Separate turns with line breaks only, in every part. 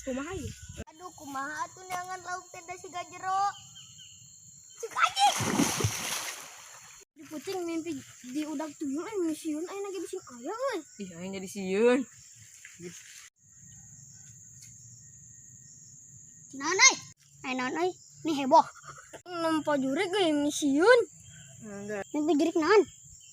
Kumaha ieu?
Aduh, kumaha atuh neangan lauk teh da siga jero. Cik anjing.
Di peuting mimpi diudag tuyul euy, sieun ayeuna ge bising aya euy.
Ih, aing jadi sieun.
Naon euy? Aya naon euy? Nih heboh.
Nempo jurig euy, sieun.
Enggak.
Mimpi jurik naon?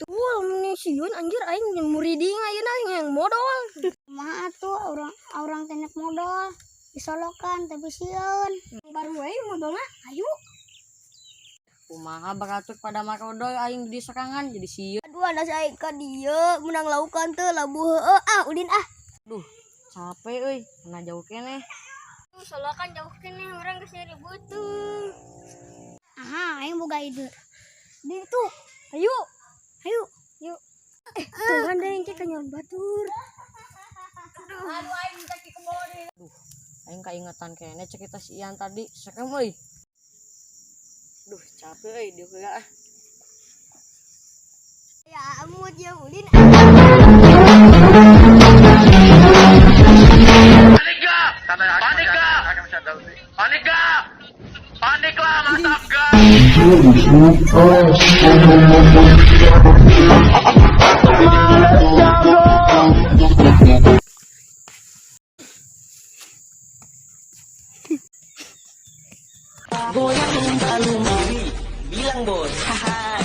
Tuh, meni sieun anjir, aing muriding ayeuna yang modol.
Kumaha atuh urang urang teh nek modol disolokan tapi sieun.
Baru we modolna, ayo.
Kumaha baratur pada marodol, aing di serangan jadi sieun.
Aduh, ada saya ka dieu menang laukan teu labuh heueuh, ah ulin ah.
Duh, capek euy, kena jauh keneh.
Tuh, solokan jauh keneh, urang geus nyeri beuteung.
Aha, aing boga ide.
Di itu, ayo.
Ayo.
Yuk. Eh, tuh kan deh engke kanyon batur.
Aduh, aing kaki kebodi. Duh, aing kaingetan keneh cerita si Ian tadi, serem euy. Duh, capek euy dieu ah.
Ya amut ya ulin.
Panik gak? Panik gak? Panik gak? Panik lah, mantap gak?
Goyang lumba-lumba. Bilang bos, haha.